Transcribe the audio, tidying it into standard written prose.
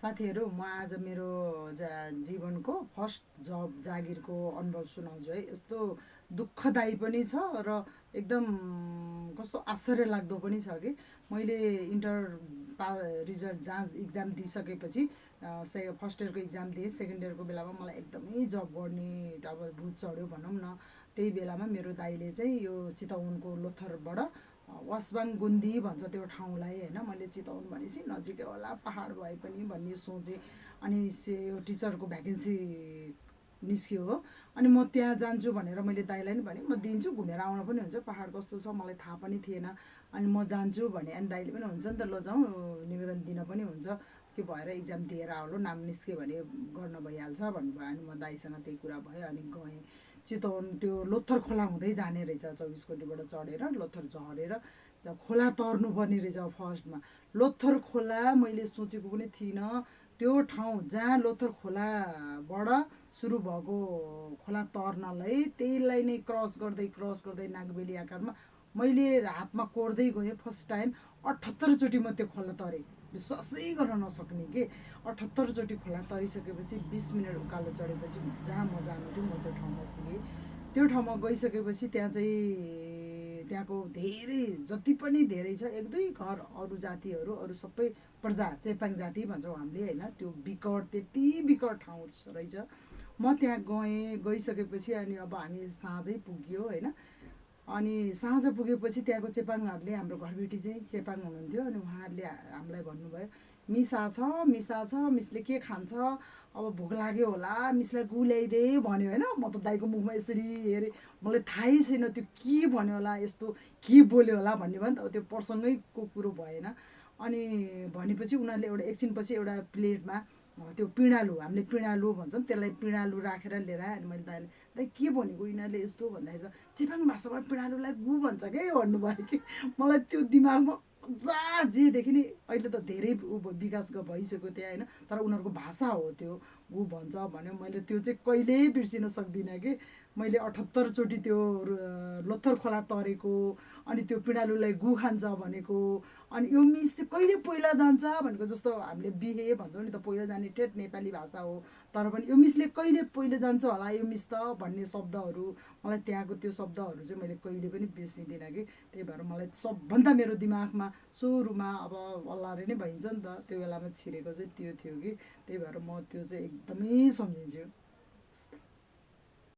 साथीहरू, म आज मेरो जीवनको फर्स्ट जब जागिरको अनुभव सुनाउँछु है। यस्तो दुःखदायी पनि छ र एकदम कस्तो आश्चर्य लाग्दो पनि छ कि मैले इन्टर रिजल्ट इक्जाम दिइसकेपछि फर्स्ट इयरको इक्जाम दिएँ। सेकेन्ड इयरको बेलामा मलाई एकदमै जब गर्ने अब भूत चढ्यो भनौँ न। त्यही बेलामा मेरो दाइले चाहिँ यो चितवनको लोथरबाट वासबाङ गुन्दी भन्छ त्यो ठाउँलाई होइन। मैले चितवन भनेपछि नजिकै होला, पहाड भए पनि भन्ने सोचेँ। अनि यो टिचरको भ्याकेन्सी निस्क्यो हो। अनि म त्यहाँ जान्छु भनेर मैले दाइलाई नि भनेँ, म दिन्छु, घुमेर आउन पनि हुन्छ, पहाड कस्तो छ मलाई थाहा पनि थिएन। अनि म जान्छु भने अनि दाइले पनि हुन्छ नि त, ल जाउँ, निवेदन दिन पनि हुन्छ, के भएर इक्जाम दिएर आउनु, नाम निस्क्यो भने गर्न भइहाल्छ भन्नुभयो। अनि म दाइसँग त्यही कुरा भयो। अनि गएँ चितवन, त्यो लोथर खोला हुँदै जाने रहेछ, 24 कोटीबाट चढेर लोथर झरेर खोला तर्नुपर्ने रहेछ। फर्स्टमा लोथर खोला मैले सोचेको पनि थिइनँ। त्यो ठाउँ जहाँ लोथर खोलाबाट सुरु भएको खोला तर्नलाई त्यहीलाई नै क्रस गर्दै नागबेली आकारमा मैले हातमा कोर्दै गएँ। फर्स्ट टाइम 78 चोटि म त्यो खोला तरेँ, विश्वासै गर्न नसक्ने के। 78 चोटि खोला तरिसकेपछि 20 मिनट उकालो चढेपछि जहाँ म जानु थियो म त्यो ठाउँमा पुगेँ। त्यो ठाउँमा गइसकेपछि त्यहाँ चाहिँ त्यहाँको धेरै जति पनि धेरै छ, एक दुई घर अरू जातिहरू, अरू सबै प्रजा चेपाङ जाति भन्छौँ हामीले होइन। त्यो विकट, त्यति विकट ठाउँ रहेछ। म त्यहाँ गइसकेपछि अनि अब हामी साँझै पुग्यो होइन। अनि साँझ पुगेपछि त्यहाँको चेपाङहरूले, हाम्रो घरबेटी चाहिँ चेपाङ हुनुहुन्थ्यो, अनि उहाँहरूले हामीलाई भन्नुभयो, मिसा छ, मिसले के खान्छ, अब भोक लाग्यो होला, मिसलाई गु ल्याइदे भन्यो होइन। म त दाइको मुखमा यसरी हेरेँ, मलाई थाहै छैन त्यो के भन्यो होला, यस्तो के बोल्यो होला भन्ने भयो नि त, त्यो प्रसङ्गैको कुरो भएन। अनि भनेपछि उनीहरूले एकछिनपछि एउटा प्लेटमा त्यो पिँडालु, हामीले पिँडालु भन्छौँ, त्यसलाई पिँडालु राखेर लिएर आयो। अनि मैले दाइले, दाइ के भनेको यिनीहरूले यस्तो भन्दाखेरि त चेपाङ भाषामा पिँडालुलाई गु भन्छ क्या भन्नुभयो कि। मलाई त्यो दिमागमा जेदेखि नि अहिले त धेरै विकास भइसक्यो त्यहाँ होइन, तर उनीहरूको भाषा हो त्यो, गु भन्छ भन्यो। मैले त्यो चाहिँ कहिल्यै बिर्सिन सक्दिनँ कि मैले 78 चोटि त्यो लोथर खोला तरेको, अनि त्यो पिँडालुलाई गु खान्छ भनेको, अनि यो मिस चाहिँ कहिले पहिला जान्छ भनेको, जस्तो हामीले बिहे भन्छौँ नि त, पहिला जाने ठेट नेपाली भाषा हो, तर पनि यो मिसले कहिले पहिला जान्छ होला यो मिस त भन्ने शब्दहरू, मलाई त्यहाँको त्यो शब्दहरू चाहिँ मैले कहिले पनि बिर्सिदिनँ कि। त्यही भएर मलाई सबभन्दा मेरो दिमागमा सुरुमा अब अल्लारे नै भइन्छ नि त, त्यो बेलामा छिरेको चाहिँ त्यो थियो कि। त्यही भएर म त्यो चाहिँ एकदमै सम्झिन्छु।